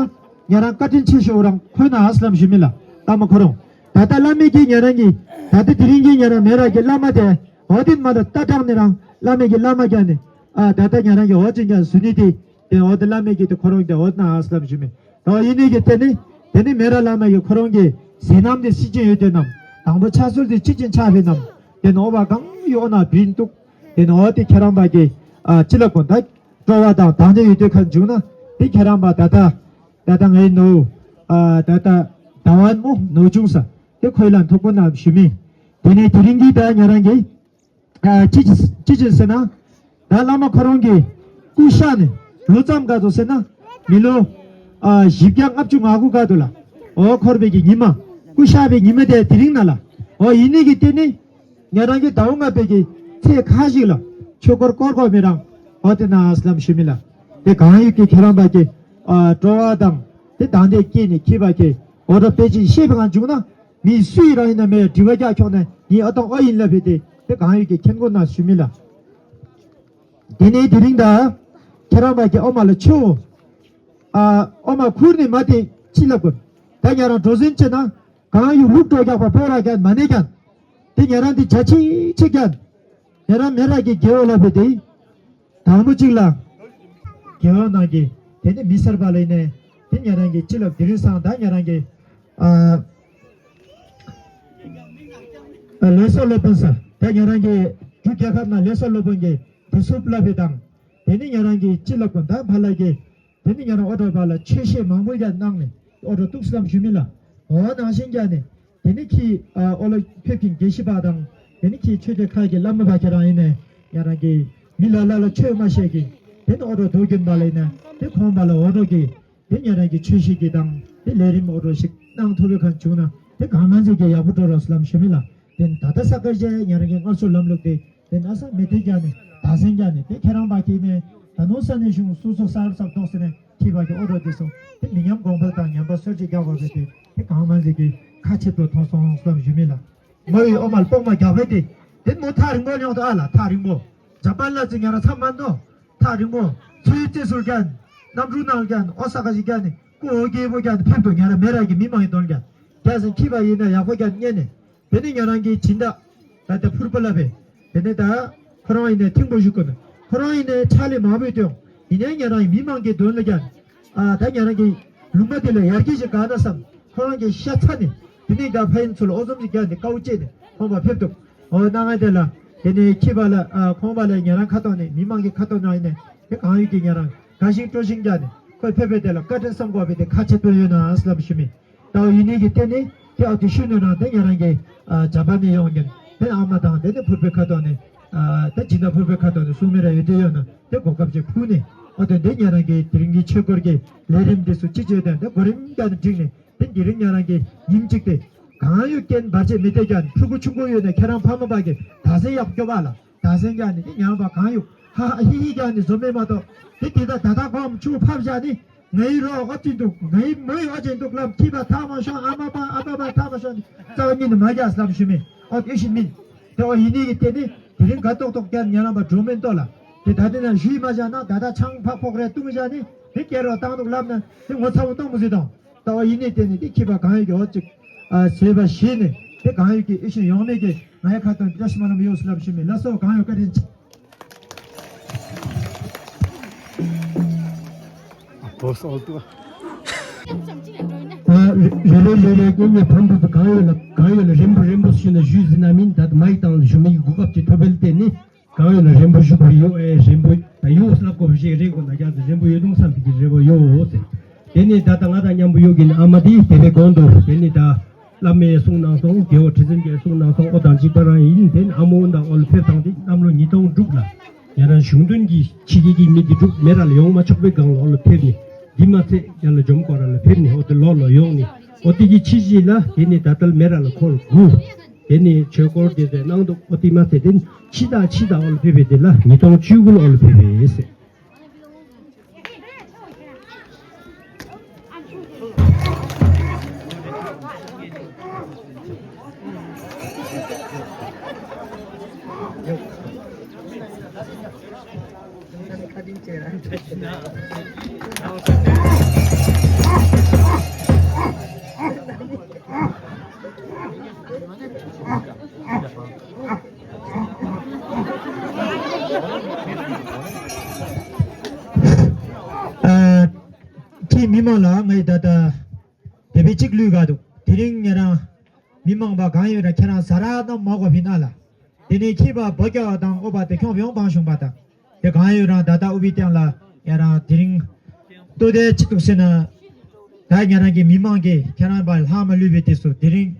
ཉེ་རང་བཀའ་དྲིན་ཆེ་ཤོས་རང་ཁོ་ན་ཨ་སི་ལམ་ཞུ་མི་ལ་ད་མ་ཁོ་རང་། ད་ལྟ་བླ་མེ་གི་ཉེ་རང་གི་ད་ལྟ་དེ་རིང་གི་ཉེ་རང་མེ་རག་གི་བླ་མ་དེ་འོ་དེ་མ་ད་ལྟ་དྲང་ནས་རང་བླ་མེ་གི་བླ་མ་རྒྱ་ནས་ཨ་ད་ལྟ་ཉེ་རང་གི་འོ་ཅི་རྒྱ་སུ་ནི་དེ། དེ་འོ་དེ་བླ་མེ་གི་དེ་ཁོ་རང་དེ་འོ་ན་ཨ་སི་ལམ་ཞུ་མི། ད་ཡིན་ནི་གི་དེ་ནི། དེ་ནི་མེ་རག་བླ་མ་གི་ཁོ་རང་གི་ཟེར་རྣམ་དེ་སྲིད་ཅན་ཡོད་དེ་རྣམ། དང་པོ་ཆགས་ཚུལ་དེ་སྲིད་ཅན་ཆགས་པའི་རྣམ། དེ་ནི་འོ་བ་གང་ཡོད་ན་བྲིན་འདུག་དེ་ནི་འོ་དེ་ཁྱེད་རང་པ་གི་ཨ་ཅི་ལ་གོ་ད་སྤྲོ་བ་དང་དང་དེ་ཡོད་དེ་ཁ་འཇུག་ན་དེ་ཁྱེད་རང་པ་ད་ལྟ་ད་ལྟ་ངའི་ནུ་ཨ་ད་ལྟ་ཟླ་བ་མོ་ནུ་ཆུང་ས་དེ་ཁོའི་ལ་ཐོག་པོ་ན་ཞུ་མི། དེ་ནི་དེ་རིང་གི་ད་ཉེ་རང་གི་ཨ་ཅི་ཅི་ཅི་ཅི་ཟེར་ན། ད་བླ་མ་ཁོ་རང་གི་སྐུ་གཤེགས་ནས་ལོ་ཙམ་ག་ཚོད་ཟེར་ན། མི་ལོ་ཨ་བཞི་བརྒྱ་ལྔ་བཅུ་ང་དགུ་ག་ཚོད་ལ། འོ་འཁོར་བའི་གི་ཉི་མ། སྐུ་གཤེགས་པའི་ཉི་མ་དེ་དེ་རིང་ན་ལ། འོ་ཡིན་ནི་གི་དེ་ནི། ཉེ་རང་གི་ཟླ་བ་ལྔ་པའི་གི་ཚེས་ཁ་ཞིག་ལ་ཆོས་འཁོར་བསྐོར་དགོས་མི་རང་འོ་དེ་ན་ཨ་སི་ལམ་ཞུ་མི་ལ། དེ་གང་ཡོད་ཀྱི་ཁྱེད་རང་པ་གི་ཨ་སྤྲོ་བ་དང་དེ་དང་དེ་སྐྱེས་ནས་ཁྱེད་པ་གི་འོ་དོ་དཔེ་ཅིག་ཤེས་པའི་ངང་འཇུག་ན། མི་སུ་ཡི་རང་ཡིན་ན་མེད་དྲི་བ་རྒྱག་ཁྱོག་ནས་ངའི་ཨ་སྟོང་ཨོ་ཡིན་ལབ་ཕི་དེ་དེ་གང་ཡོད་ཀྱི་མཁྱེན་དགོས་ན་ཞུ་མི་ལ། དེ་ནས་དེ་རིང་ད་ཁྱེད་རང་པ་གི་ཨོ་མ་ལ་ཆུ་ཨ་ཨོ་མ་ཁུར་ནས་མ་དེ་ཅི་ལབ་དགོས། ད་ཉེ་རང་འགྲོ་ཟིན་ཆེ་ན་གང་ཡོད་ལུག་འགྲོ་རྒྱག་པ་པོ་ར་རྒྱག་མ་ནས་ཀྱང་དེ་ཉེ་རང་དེ་བྱ་ཆི་ཆི་ཀྱང་ཉེ་རང་མེ་རག་གི་རྒྱལ་བོ་ལབ་ཕི་དེ། དང་པོ་གཅིག་ལ། རྒྱལ་བ་རྣམས་ཀྱིས་དེ་ནི་མི་སེར་པ་ལ་ཡིན་ནས་དེ་ཉེ་རང་གི་སྤྱི་ལ་དེ་རིང་སང་ད་ཉེ་རང་གི་ཨ་ལས་བཟོ་སློབ་དཔོན་ས་ད་ཉེ་རང་གི་རྒྱུ་རྒྱལ་ཁབ་ན་ལས་བཟོ་སློབ་དཔོན་གྱི་དེ་སུབ་ལ་བེ་དང་དེ་ནི་ཉེ་རང་གི་སྤྱི་ལ་ཀུན་ད་ཕ་ལ་གི་དེ་ནི་ཉེ་རང་ཨོ་ཏོ་པ་ལ་ཆོས་བཤད་མང་པོ་ཡང་གནང་ནས་ ཨོ་རོག་ཏུགས་ལམ་ཞུ་མི་ལགས། འོ་ནང་བཞིན་ཀྱང་ནི་དེ་ནི་ཁྱེད་ཨ་ཨོ་ལ་ཕེབས་མཁན་དགེ་བཤེས་པ་དང་དེ་ནི་ཁྱེད་ཆོས་སྡེ་ཁག་གི་བླ་མ་པ་ཁྱེད་རང་ཨིན་ནས་ང་རང་གི་མི་ལ་ལ་ལ་ཆོས་མ་བཤད་མཁན་དེ་ནི་ཨོ་རོག་དུག་གིན་པ་ལ་ཨིན་ན་དེ་ཁོང་པ་ལ་ཨོ་རོག་གི་དེ་ང་རང་གི་ཆོས་ཤིག་གི་དང་དེ་ལས་རིམ་ཨོ་རོག་ཞིག་གནང་ཐུབ་པའི་ཁ་བྱུང་ན་དེ་གང་མང་ཟིག་གི་ཡག་པོ་འགྲོ་རོག་ལམ་ཞུ་མི་ལགས། དེ་ད་ལྟ་ས་ག་རྗེས་ང་རང་གི་སྔར་སྲོལ་ལམ་ལུགས་དེ་དེ་ན་ས་མི་དེ་ཀྱང་ནི་ད་སེང་ཀྱང་ནི་དེ་ཁྱེད་རང་པ་ཁྱེད་ནི་ད་ནོ་ས་ནི་གཞུང་སུ་སོ་ས་རབ་སབ་ཏོག་སེ་ནི་ཁྱེད་པ་གི་ཨོ་རོག་དེ་སོང་དེ་མི་ཉམས་གོང་འཕེལ་དང་ཉམས་པ་སོར་ཅིག་རྒྱག་དགོས་པའི་དེ་དེ་གང་མང་ཟིག་གི་ཁ་ཆེ་ཏོ་མཐོང་སོང་ལམ་ཞུ་མི་ལགས། མོ་ཡི་ཨོ་མལ་པོག་མ་རྒྱག་པའི་དེ་དེ་མོ་ཐག་རིང་པོ་ཉོག་ཏོ་ཨ་ལ་ཐག་རིང་པོ། ཇ་པན་ལ་ཙི་ཉ་ར་མཚམས་མ་ནོ་ཐག་རིང་པོ། ཚུལ་རྩེ་ཟུར་ཀྱང་གནམ་གྲུ་ནང་ཀྱང་ཨོ་ས་ཀ་ཞིག་ཀྱང་ནི་ཀོ་ཨོ་རྒྱལ་པོ་ཀྱང་ནི་ཕེབས་ཏོ་ཉ་ར་མེ་ར་གི་མི་མང་ཡི་དོན་ཀྱང་ཀྱང་སེ་ཁྱེད་པ་ཡིན་ན་ཡག་པོ་ཀྱང་ཉན་ནི། དེ་ནི་ང་རང་གི་སྦྱིན་བདག་ད་ལྟ་ཕུར་པ་ལ་བས། དེ་ནི་ད་ཁོ་རང་ཡིན་ནས་ཐིང་པོ་བཞུགས་གོ་ནི། ཁོ་རང་ཡིན་ནས་ཕྱག་ལས་མང་པོ་ཡོད་དོ། ཡིན་ནའི་ང་རང་གི་མི་མང་གི་དོན་ལ་ཀྱང་ཨ་ད་ང་རང་གི་ལུང་པ་དེ་ལ་ཡར་རྒྱས་ཤིག་ག་ན་བསམ་ཁོ་རང་གི་ཤ་ཚ་ནི་དེ་ནི་ད་ཕ་ཡིན་ཚུལ་ཨོ་ཛོམ་ཞིག་ཀྱང་ནི་དཀའ་བོ་སྤྱད་ནི་ཁོང་པ་ཕེབས་ཐུབ། ཨོ་ན་ང་དེ་ལ་དེ་ནི་ཁྱེད་པ་ལ་ཨ་ཁོང་པ་ལ་ང་རང་ཁ་ཏོན་ནི་མི་མང་གི་ཁ་ཏོན་ནང་ཡིན་ནས་དེ་གང་ཡོད་ཀྱི་ང་རང་དགའ་ཞིང་སྤྲོ་ཞིང་ཀྱང་ནི་ཁོས་ཕེབས་པའི་དེ་ལ་བཀའ་དྲིན་བསམ་དགོས་པའི་དེ་ཁ་ཆེ་དོན་ཡོད་ན་ཨ་སླབ་ཞུ་མི། ད་འོ་ཡིན་ནི་གི་ཏེ་ནི་ཏེ་ཨོ་ཏེ་ཤུལ་ནེ་རང་ཏེ་ཉེ་རང་གི་ཨ་ཇ་པན་ནེ་ཡོང་ངིན། ཏེ་ཨ་མ་དང་ཏེ་ནི་ཕུར་པའི་ཁ་ཐོག་ནེ་ཨ་ཏེ་སྦྱིན་བདག་ཕུར་པའི་ཁ་ཐོག་ནེ་གསུང་མི་ར་ཡོད་དེ་ཡོད་ན་ཏེ་གོ་སྐབས་ཅིག་ཕུལ་ནེ་ཨོ་ཏེ་འདི་ཉེ་རང་གི་དེ་རིང་གི་ཆོས་སྐོར་གྱི་ལས་རིམ་འདི་ཚུ་ཅི་ཅི་ཡོད་དེ་གོ་རིམ་ཀྱང་ནི་འགྲིག་ནེ་ཏེ་དེ་རིང་ཉེ་རང་གི་ཉིནམ་ཅིག་ཏེ་གང་ཡོད་རྐྱེན་བར་ཆད་མི་ཏེ་ཀྱང་ཕྲུ་གུ་ཆུང་ཀུ་ཡོད་ནེ་ཁྱེད་རང་ཕ་མ་པ་གི་ད་ཟེ་ཡག་སྐྱོབ་པ་ལ་ད་ཟེ་ཀྱང་ནི་ཏེ་ཉེ་རང་པ་གང་ཡོད་ཧ་ཧ་ཧི་ཧི་ཀྱང་ནི་བཟོ་མེད་མ་གཏོགས་ཏེ་དེ་ད་ད་ད་གོམ་ཆུ་ཕབ་བཞག་ནི། ངའི་རོགས་ཨ་ཅིན་འདུག། ངའི་མོའི་ཨ་ཅིན་འདུག་ལབ། ཁྱི་པ་ཐག་མ་ཤོང་། ཨ་མ་པ་ཨ་པ་པ་ཐག་མ་ཤོང་། རྩ་བ་ཉིད་ནས་མ་རྒྱག་ལབ་ཞུ་མི་ཨོ་ཨེ་ཤི་མིན། ཏེ་ཨོ་ཡིན་ནི་གི་ཏེ་ནི་དེ་རིང་དགའ་ཏོག་ཏོག་ཀྱང་ཉེ་རང་པ་འགྲོ་མིན་ཏོ་ལ། ཏེ་ད་ཏེ་ན་ཞུས་མ་བཞག་ན་ད་ད་ཆང་ཕག་ཕོག་རེ་བཏུང་བཞག་ནི་ཏེ་སྐྱེ་རོགས་བཏང་འདུག་ལབ་ན་ཏེ་ངོ་ཚ་བོ་གཏོང་མི་སྲིད་དང་། ཏེ་ཨོ་ཡིན་ནི་ཏེ་ནི་ཏེ་ཁྱི་པ་གང་ཡོད་ཀྱི་ཨོ་ཅིག་ཨ་ཟེར་བ་ཞིག་ནི་ཏེ་གང་ཡོད་ཀྱི་ཨེ་ཤི་ཡོང་མེད་ཀྱི་ང་ཡ་ཁ་ཏོན་བཀྲ་ཤིས་སྨོན་ལམ་ཡོད་ལབ་ཞུ་མི་ལ་སོ་གང་ཡོད་བཀའ་དྲིན་ཆེ། ཨ་རེ་རེ་རེ་རེ་ཀུན་ནི་ཕམ་པོ་གང་ཡོད་ལ་གང་ཡོད་ལ་རིམ་པ་རིམ་པ་ཞུས་ན་ཞུས་ཟིན་ན་མིན་ད་མའི་དང་ཞུ་མི་གི་གོ་སྐབས་ཀྱི་ཐོབ་པའི་ཏེ་ནི་གང་ཡོད་ལ་རིམ་པ་ཞུ་བ་ཡོད་ཨེ་རིམ་པ་ད་ཡོད་ལ་གོ་བཞེས་རེ་གོ་ན་རྒྱ་རིམ་པ་ཡོད་དུང་བསམ་པའི་རེ་བ་ཡོད་ཟེར། ཏེ་ནི་ད་ད་ང་དང་མཉམ་པོ་ཡོད་ཀྱི་ཨ་མ་དེ་དེ་བའི་གོང་དུ་ཏེ་ནི་ད། བླ་མའི་གསུང་གནང་སོང་། རྒྱལ་བ་ཁྲི་སེང་གི་གསུང་གནང་སོང་། ཨོ་དང་གཅིག་པ་རང་ཡིན། ཏེ་ནེ་ཨ་མོ་དང་ཨོལ་ཕེབས་ཐང་ཏེ་གནམ་ལོ་ཉིས་སྟོང་དྲུག་ལ་ཡ་རང་གཞུང་དོན་གྱི་ཕྱི་རྒྱལ་གྱི་མི་དེ་དྲུག་མེ་ར་ལ་ཡོང་མ་ཆོག་པའི་སྒང་ལ་ཨོལ་ཕེབས་ནེ་འདི་མ་ཚད་ཡ་ལ་འཇོམས་སྐོར་ར་ལ་ཕེབས་ནེ་ཨོ་ཏེ་ལོ་ལ་ཡོང་ནེ་ཨོ་ཏེ་གི་ཕྱི་རྗེས་ལ་ཏེ་ནེ་ད་ལྟ་མེ་ར་ལ་འཁོར་དགུ། ཏེ་ནེ་ཆོས་སྐོར་དེ་ཚེ་གནང་འདུག། ཨོ་ཏེ་མ་ཚད་ཏེ་ནེ་ཕྱི་ད་ཕྱི་ད་ཨོལ་ཕེབས་པའི་དེ་ལ་ཉིས་སྟོང་བཅུ་དགུ་ལ་ཨོལ་ཕེབས་པའི་ཟེར། ཨ་ཁྱེད་མི་མང་ལ་ངའི་ད་ལྟ་དེ་བས་ཅིག་ལུས་ག་འདུག། དེ་རིང་ཉེ་རང་མི་མང་པ་གང་ཡོད་ར་ཁྱེད་རང་ཟ་ར་ནམ་མ་གོ་ཕི་ན་ལ། ཏེ་ནེ་ཁྱི་པ་བོ་སྐྱ་བ་དང་ཨོ་པ་ཏེ་ཁྱོང་ཡོང་བང་ཤུང་པ་དང་ཏེ་གང་ཡོད་རང་ད་ལྟ་ཨུ་བི་སྟེང་ལ་ཡ་རང་དེ་རིང་ལྟོ་དེ་ཅི་འདུག་ཟེར་ན་ད་ཉེ་རང་གི་མི་མང་གི་ཁྱེད་རང་པ་ལྷག་མ་ལུས་པའི་དུས་སུ་དེ་རིང་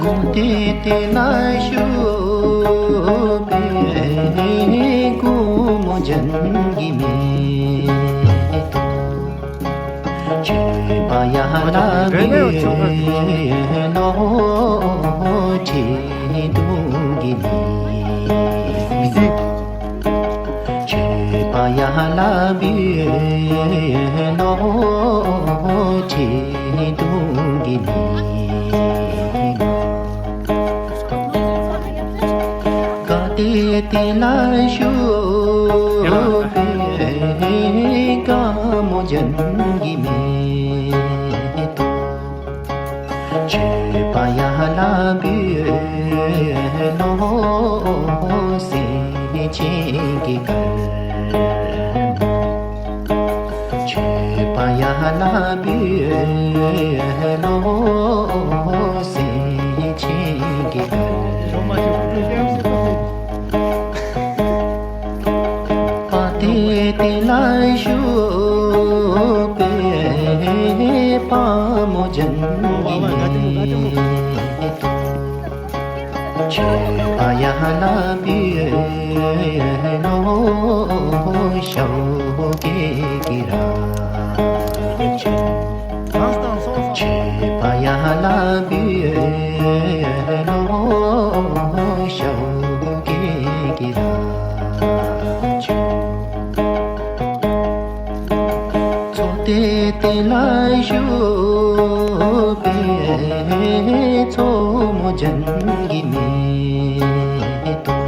གུང་སྟོད་དེ་ལ་བཞུགས་པའི་སྒོ་མོ་ཅན་གྱི་མེ་ཏོག་ཆོས་པ་ཡ་ལ་བོད་ལོ་ཁྲི་གདུང་གི་ནི། ཆོས་པ་ཡ་ལ་བོད་ལོ་ཁྲི་གདུང་གི་ནི། གུང་སྟོད་དེ་ལ་བཞུགས་པའི་དགའ་མོ་ཅན་གྱི་མེ་ཏོག་ཆོས་པ་ཡ་ལ་བོད་ལོ་སེང་ཆེན་གྱི་དཀར་མོ། ཆོས་པ་ཡ་ལ་བོད་ལོ་སེང་ཆེན་གྱི་དཀར་མོ། གུང་སྟོད་དེ་ལ་བཞུགས་པའི་དཔའ་མོ་ཅན་གྱི་མེ་ཏོག་ཆོས་པ་ཡ་ལ་བོད་ལོ་ཞོགས་ཀས་ཀྱི་ར་ཅན། ཆོས་པ་ཡ་ལ་བོད་ལོ་ཞོགས་ཀས་ཀྱི་ར་ཅན། མཚོ་སྟོད་དེ་ལ་བཞུགས་པའི་མཚོ་མོ་ཅན་གྱི་མེ་ཏོག་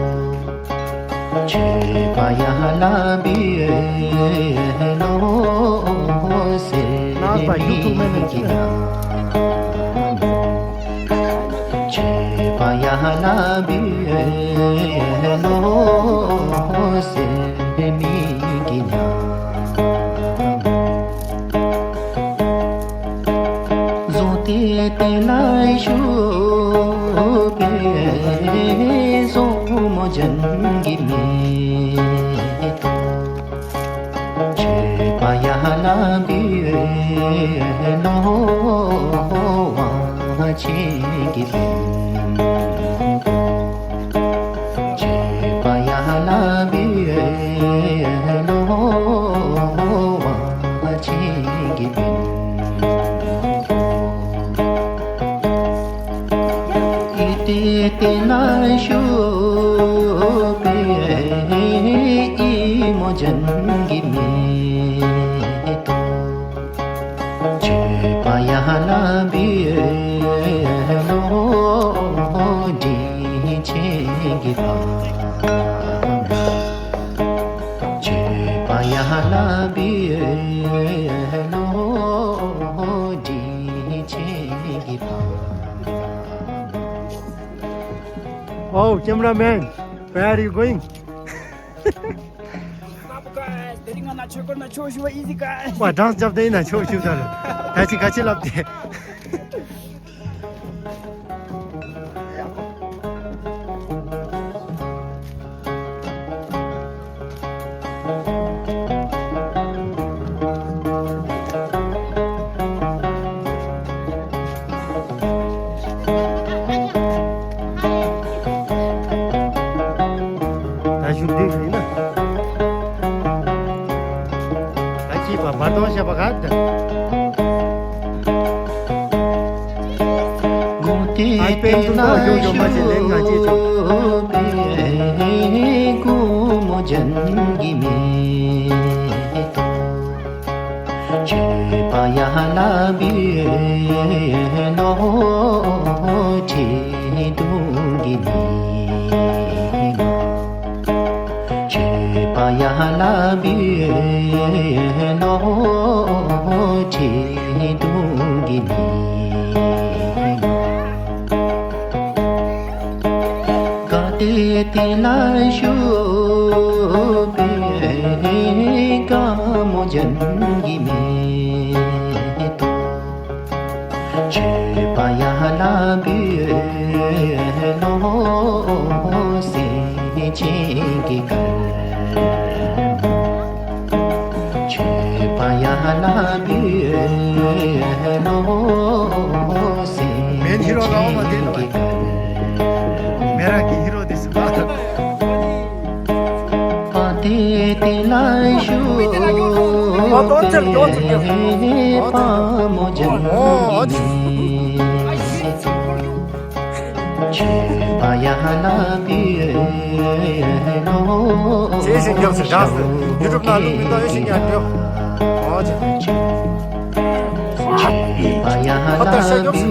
ཆོས་པ་ཡ་ལ་བོད་ལོ་སེར་སྨད་ཀྱི་ནགས་མོ། ཆོས་པ་ཡ་ལ་བོད་ལོ་སེར་སྨད་ཀྱི་ནགས་མོ། རྫོང་སྟོད་དེ་ལ་བཞུགས་པའི་རྫོང་མོ་ཅན་གྱི་མེ་ཏོག་ཆོས་པ་ཡ་ལ་བོད་ལོ་དབང་ཆེན་གྱི་སྤུན་ཆོས་པ་ཡ་ལ་བོད་ལོ་དབང་ཆེན་གྱི་སྤུན། ཡུལ་སྟོད་དེ་ལ་བཞུགས་པའི་ཡིད་མོ་ཅན་གྱི་མེ་ཏོག་ཆོས་པ་ཡ་ལ་ Oh, cameraman, where are you going? Guys, དེ་རིང་ང་ནང་ཆོས་སྐོར་ནང་ཆོས་ཞུ་བ་ཨི་ཟི་guys. ཝ་dance རྒྱབ་སྟེ་ཨིན་ན་ཆོས་ཞུ་ད་ལོ། ད་ཅི་ག་ཅི་ལབ་སྟེ། ད་ཞུ་འདི་ཡིན་ན། ད་ཅི་བ་བར་དོ་ཞེས་པ་ག་ད། ཨའི་པེན་ཐུང་ཐུང་ཡོ་ཡོ་མ་ཅི་ལེན་ང་ཅི་ཆོ། མེན་ཧི་རོ་ག་འོ་མ་དེ་ལོ། མེ་ར་གི་ཧི་རོ་དེ་སུ་ག། ཅེས་ཞིག་རྒྱབ་སེ་དྲག་སེ་ཡུ་ཊུབ་ནང་བླུགས་མི་འདུག་ཨེ་ཞིག་ཡང་འགྲོ། ཨོ་ཅེ། ཨ་ད་ཤ་རྒྱོབ་སེ།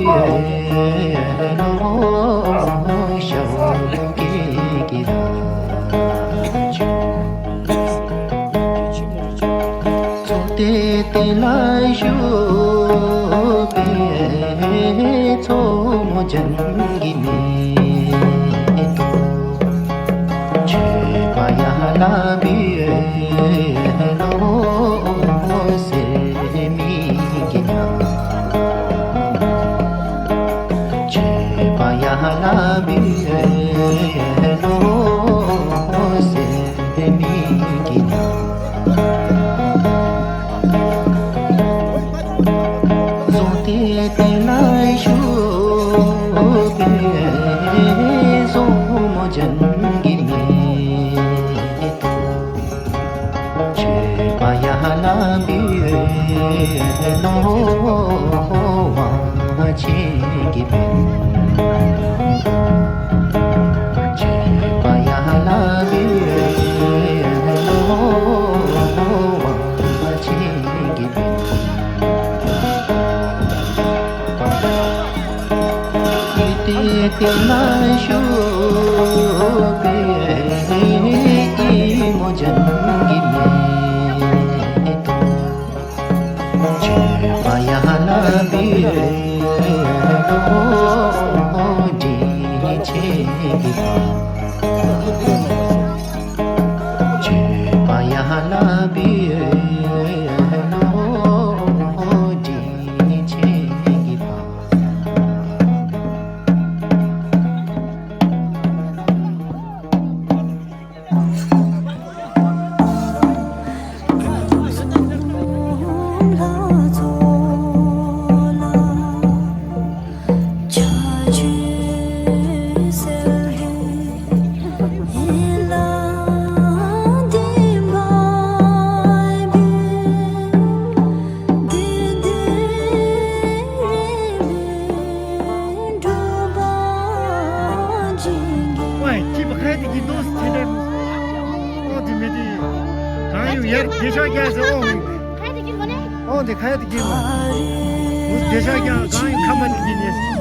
ཨོ་དེ་མི་དེ་གང་ཡོད་ཡར་དེ་ཤོག་རྒྱག་ཟེར། ཨོ་དེ་གང་ཡོད་དེ་གི། དེ་ཤག་ཀྱང་གང་ཡིན་ཁ་མ་ནི་གི་ཉེས།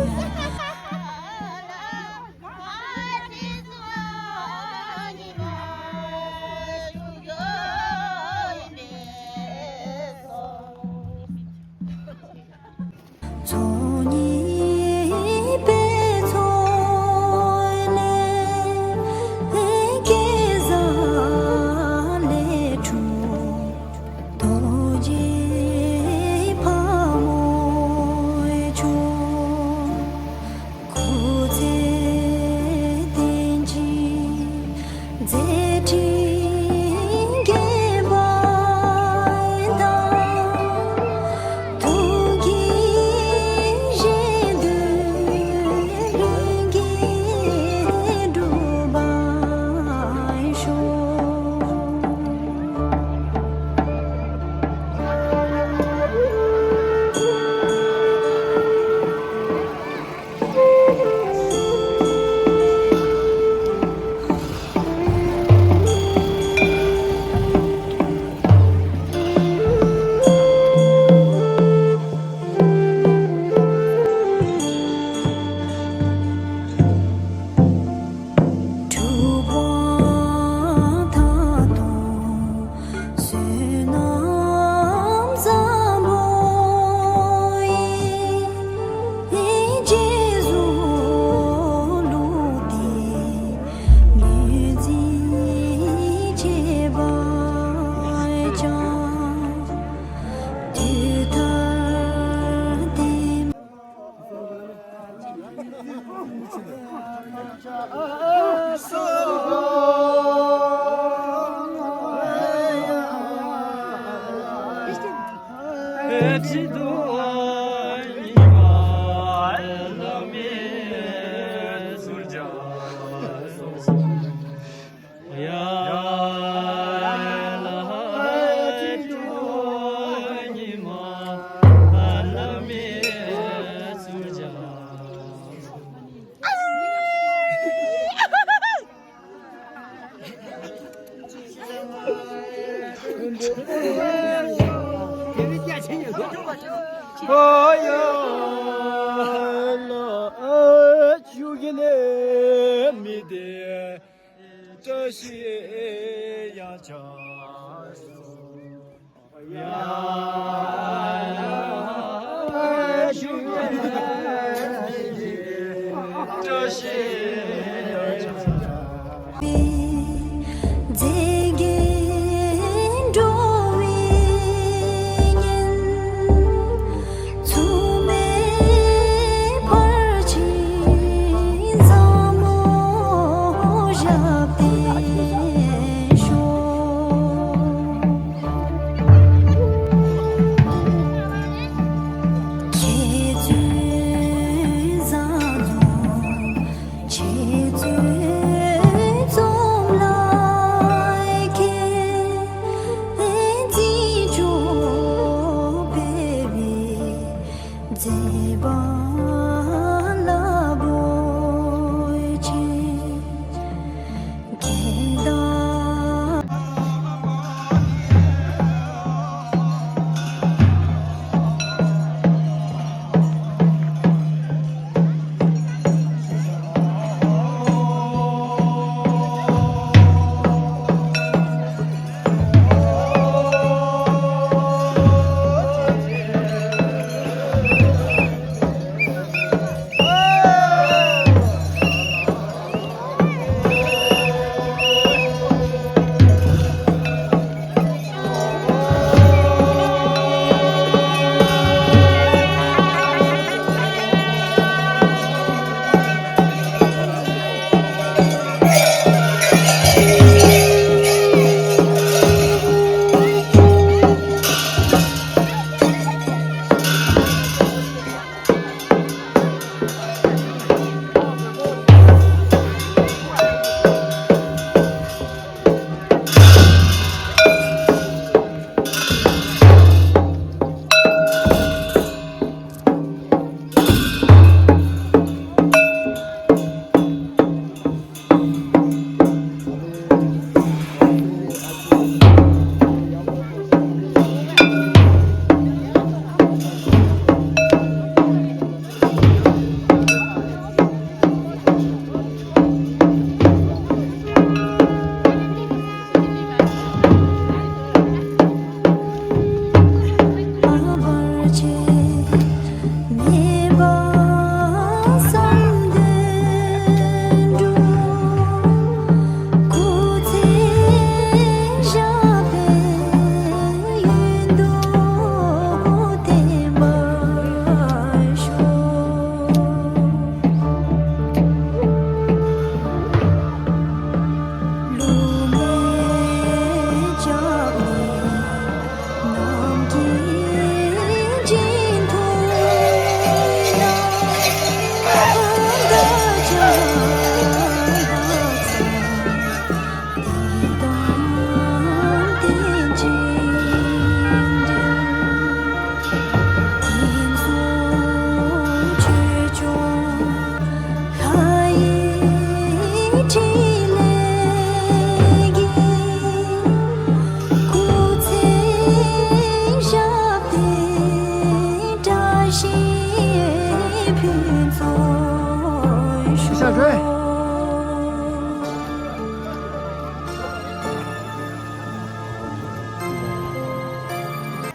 Is dat, hè?